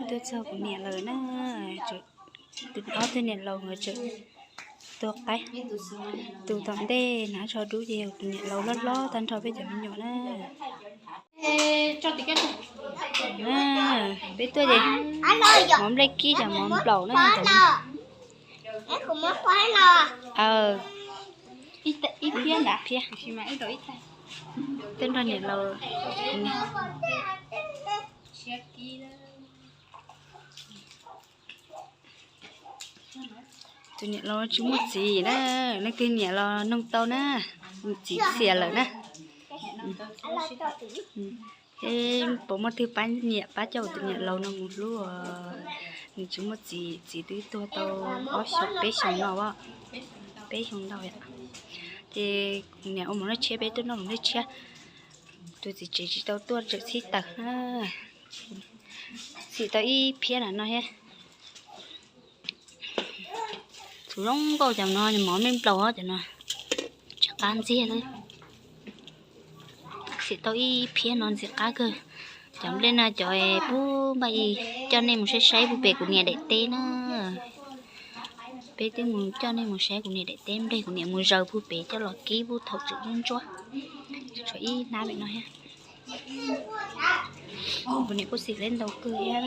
Tuaj txog kuv niam lawm na, ob tug niam laus nkawd tseem tua qaib. Tus tom ntej hnav tsho dub ces yog tus niam laus hlob hlob tag nrho peb cov me nyuam na. Peb tuaj ces mov nplej kib, cov mov nplaum na. Thiab nrog niam laus. Tus niam laus tsis muaj txiv na, leej twg niam los noog tau na, txiv xiam lawm na. Puas muaj twg pab niam pab coj tus niam laus no mus hlub, nws tsis muaj txiv, txiv twb tuag tau ob xyoos peb xyoos no, peb xyoos ntau. Ces niam ua mov noj tshiab, peb tuaj noj mov noj tshiab. Tus txiv tsev tsis tau tuaj, tseem txhib taws na. Txhim tau ib phiab na no thiab. Txhuv zoo nkauj cov no, mov nplej nplaum cov no, tsis qab ntxiag li. Txhim tau ib phiab no ntxim qab kawg. Cov nplej no cov pub npaj ib coj nej mus saib saib puag pem kuv niam daim teb na. Peb twb mus coj nej mus saib kuv niam daim teb nplej, kuv niam mus zaws puag pem coj los kib puag thaum tseem ntsuab ntsuab. Tshuav ib hnab pem no thiab. Kuv niam kuj xim leb ntau kawg thiab.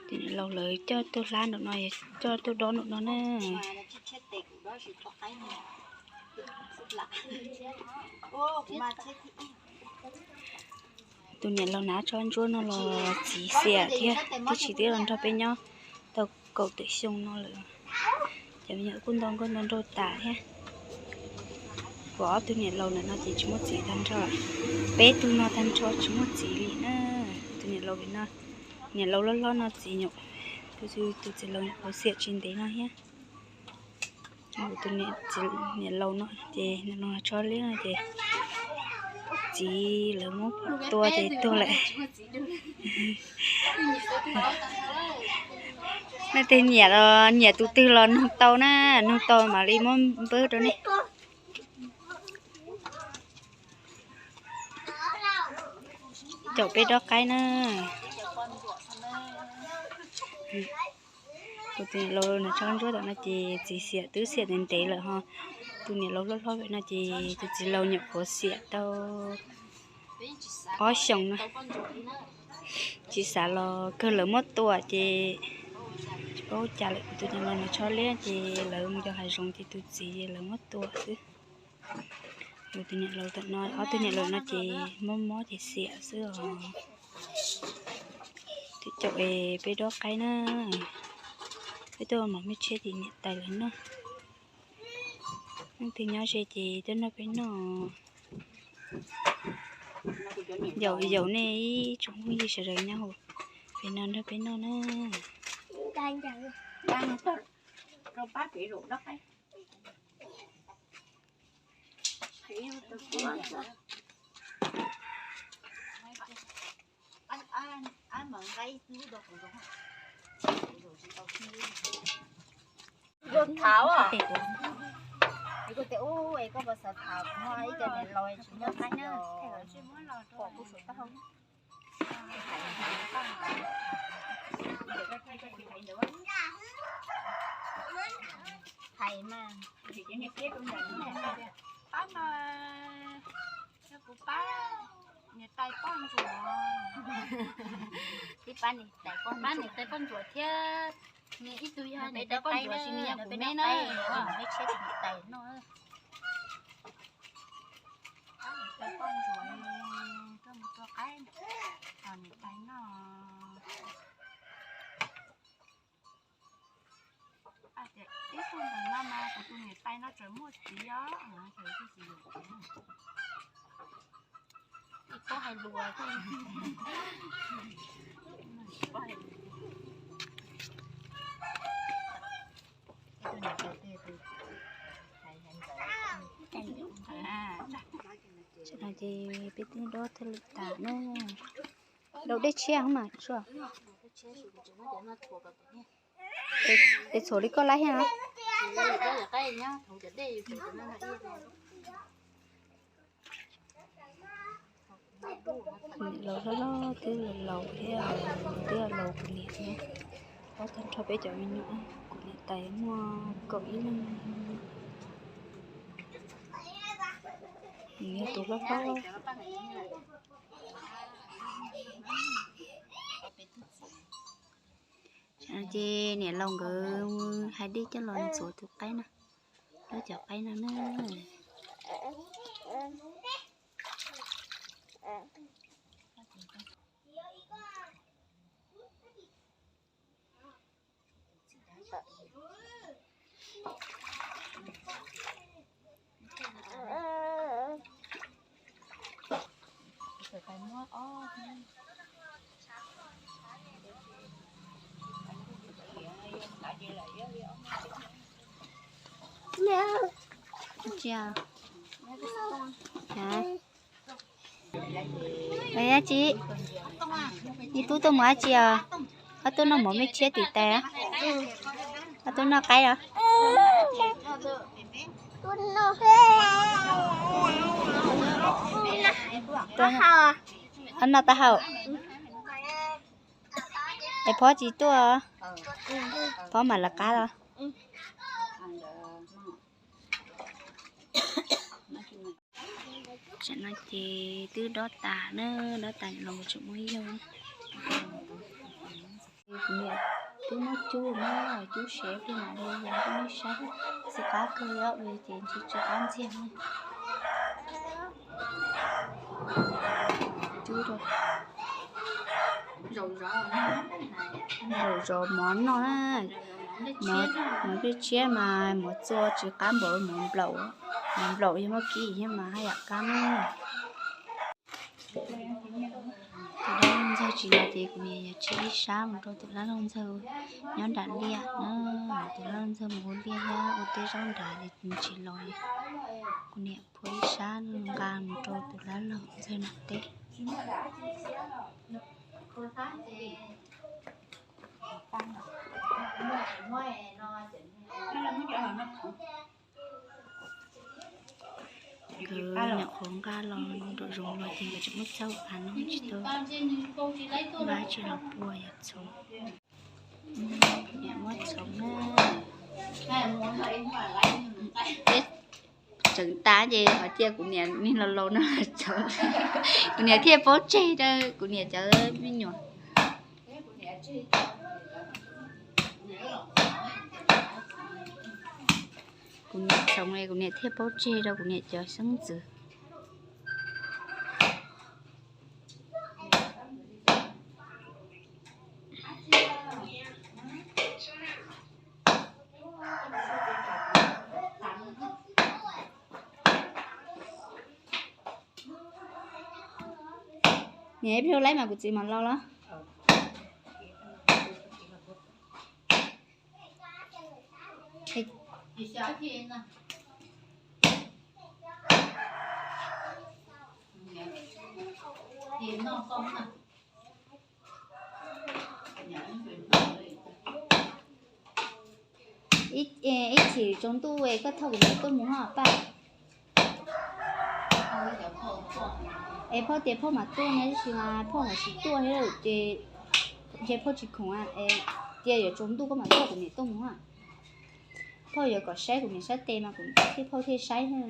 Tus niam laus lawv coj tuaj hlab nraum no, coj tuaj dob nraum no na. Tus niam laus hnav tsho ntsuab no los txiv xiam thiab, twb tsis twb los nrog peb nyob tau kaum tawm xyoo no lawm. Cov me nyuam kuj ntau nkauj ntau nraug tas thiab. Kuv ob tug niam laus ntawm no ces tsis muaj txiv tag nrho. Peb tug no tag nrho tsis muaj txiv li na. Tus niam laus pem no, niam laus loj hlob no txiv nyuam, tus txiv laus nyuam qhuav xiam tsis ntev no thiab. Tus niam laus no ces niam laus tsho liab no ces txiv lawv muab tua ces tuag lawm. Nej tej niam los nyiam tus twg los nug tau na, nug tau mam li muab npawb rau nej. Caum peb dob qaib na. Kuv tus niam laus nws tsho ntsuab tom no ces txiv xiam twb xiam ntev ntev lawm ho. Tus niam laus hlob hlob pem no ces tus txiv laus nyuam qhuav xiam tau ob xyoos no. Tsis xav los kawg lawv muab tua ces tsis paub cas lawm. Kuv tus niam laus nws tsho liab ces lawv mus yos hav zoov ces tus txiv lawv muab tua xwb. Tus niam laus tom no, ob tug niam laus no ces mob mob ces xiam xwb os. Twb caum es peb dob qaib na. Peb tuaj mov me tshiab ces niam tais lawv noj. Leej twg nyob ze ces tuaj nrog peb noj. Yaum yaum nej ib tsoom phooj ywg sawv daws nyob hauv pem no nrog peb noj na. Hais mas, pab no, yog kuv pab niam tais poj ntsuam, pab niam tais poj ntsuam thiab. Ib tug yog niam tais poj ntsuam, sis nws yog kuv me na, me tshiab tus niam tais no. Pab niam tais poj ntsuam, tuaj mus tua qaib, niam tais no. Ib tug ntawm no mas kuv tus niam tais no tseem muaj txiv os, tsis paub hais lus. Tam no ces peb twb dob thawj lwm tas na. Daus dej tshiab mas tsuag. Es txhuam li koj laib thiab na. Laus hlob hlob twb laus thiab, twb laus kuv niam na. Hlob tag nrho peb cov me nyuam, kuv niam tais muaj kaum ib leeg, nws yog tus hlob hlob. Ces niam laus nkawd hais dej coj los ntxuav tus qaib no, lawv cov qaib no na. Cia. Hả? Ê, dab tsi? Ib tug tuaj mus dab tsi os? Ob tug noj mov me tshiab tim tais. Ob tug noj qaib os. Noj taub hau. Es Phob tsis tuaj? Phob mam lawv qab los. Tam no ces twb dob tas na, dob tas los tseem muab yog. Kuv niam twb muab cub na, cub sev pliag mam li yog nej saib. Txiv qab kawg li, ces ntshe tsw qab ntxiag na. Cub rau, zaum zov mov noj na. Mov peb tshiab mas mov txua tsis qab npaum mov nplaum. Mov nplaum yog muab kib thiab mas haj yam qab na. Tus dab laug ntxawg tsis los ces kuv niam yuav tseg ib sab mus rau tus dab laug ntxawg nyob nram liaj na. Tus dab laug ntxawg mus ua liaj thiab ua teb zaub nrad es tsis los li. Kuv niam phua ib sab nqa mus rau tus dab laug ntxawg nram teb. Nkawd nyuam qhuav nqa los nram zoov los ces nkawd tseem muab txhawb av no tsis tau nqa tsis los pua yog txhoov. Niam muab txhoov na. Peb tseem tas ces hos cia kuv niam niag laus laus no txhoov. Kuv niam thiaj paub tseg rau kuv niam cov me nyuam. Kuv niam txhoov es kuv niam thiaj paub tseg rau kuv niam cov xeeb ntxwv. Niam ib pliag laib mas kuv txiv mam los los. Ib chim tsaus ntuj es koj thauj kuv niam tuaj mus hos Paj. Es phauj tias phauj mam tuaj ne, tab sis mas phauj ho tsis tuaj thiab ces ntshe phauj tsis khoom, cia yuav tsaus ntuj koj mam tuaj kuv niam tuaj mus. Phauj yuav kom saib kuv niam sab tes mas kuv thiaj phauj thiaj saib. Nws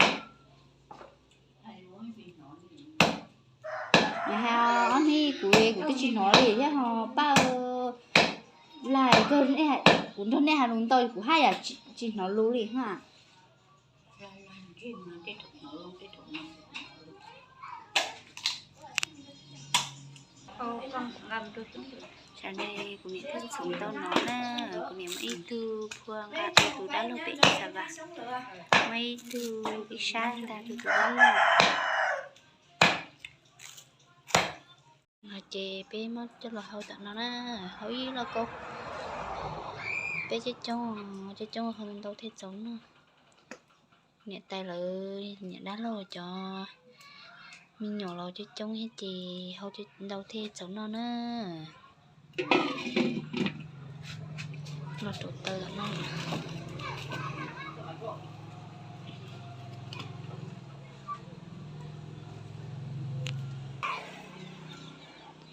hais ob hnub kuv, kuv twb tsis hnov li thiab ho Paj. Lag kawg, kuv nrog nej hais lus ntau kuv haj yam tsis hnov lus li ha. Tsam no kuv niam thiaj txhoov tau no na, kuv niam muab ib tug phua nqa rau tus dab laug pem ib xav vas, muab ib tug ib sab ntag rau tus dab laug. Ces peb muab coj los hau tom no na, hau ib lauj kaub. Peb coob coob, coob coob hau ntau thiaj txaus noj. Niam tais lawv, niam dab laug cov me nyuam los coob coob thiab ces hau ntau thiaj txaus noj na. Los rau taw no.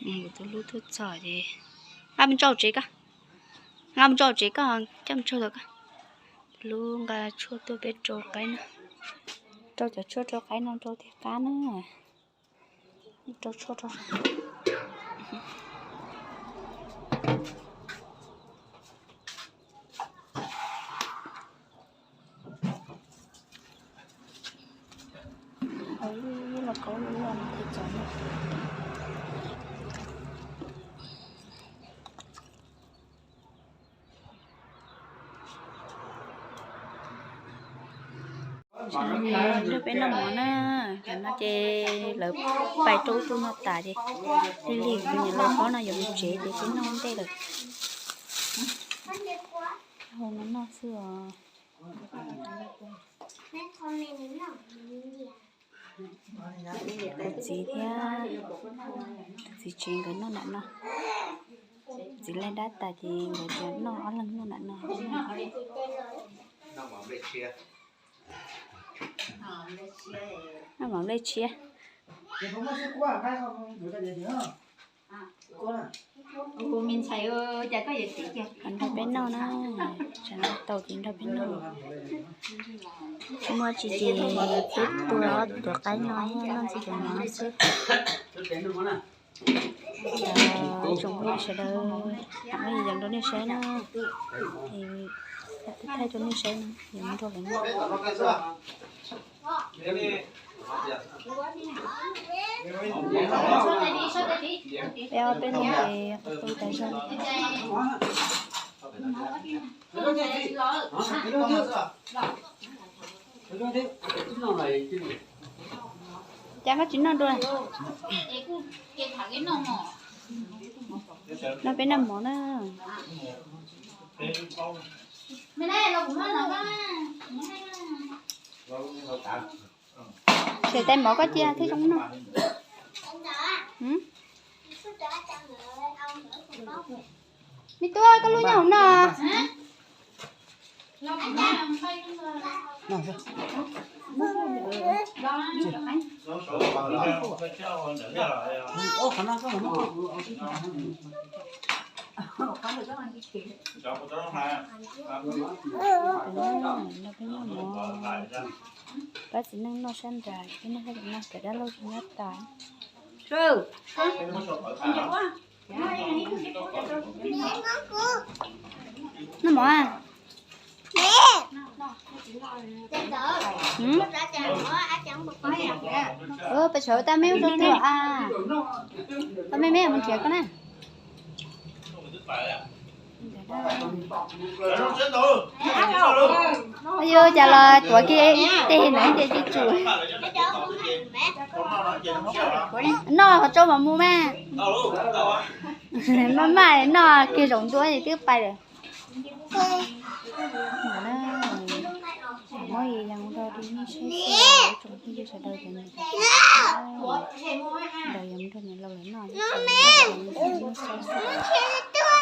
Tus hlub tuaj txog ces nqa mus tso tsev koj, nqa mus tso tsev koj, coj mus tso tod koj. Tus hlub nqa tshuaj tuaj peb rau qaib noj, rau cov tshuaj rau qaib noj rau tiag qab na. Rau tshuaj rau. Los kaub lub loj no thiaj txaus noj. Tam no nrog peb noj mov na, tam no ces lawv pais rau ub rau no tas ces lig lig kuv niam lawv hlob no yuav mus tsev ces peb noj ua ntej lawm. Hau no noj xwb os. Kuv txiv thiab, kuv txiv tsev nkawd noj nram no. Txiv laig dab tas ces nkawd tias noj ob leeg noj nram no. Noj mov nplej tshiab. Nrog peb noj na, tsam no tau ces nrog peb noj. Tsis muaj tsis ces peb tua ob tuav qaib no noj ntxuag cov mov no xwb. Ib tsoom phooj ywg sawv daws, muab yos rau nej saib na, es thaij rau nej saib na, yog mus nrog lawv noj. Peb ob peb leeg ces qhov tu tas zog. Cas koj tsis noj dua? No peb noj mov na. Tshem tais mov koj cia thiaj zoo noj. Me tub, koj lub nyob hauv no. Pab txiv neej noj sab nrad, peb noj sab nrad, noj cov dab laug tsis nyob tas. Noj mov a. Pes tsawv tau me ub rau twg a? Tau me me mus nrhiav koj na. Yog cas los tuav kiag ib teg na ces tsis tsum. Noj qhov tsau mam mus mas. Maj maj noj kiag zaum ntua es twb pais lawm. Muab yos rau nej saib xwb, ib tsoom phooj ywg sawv daws cov niam cov txiv.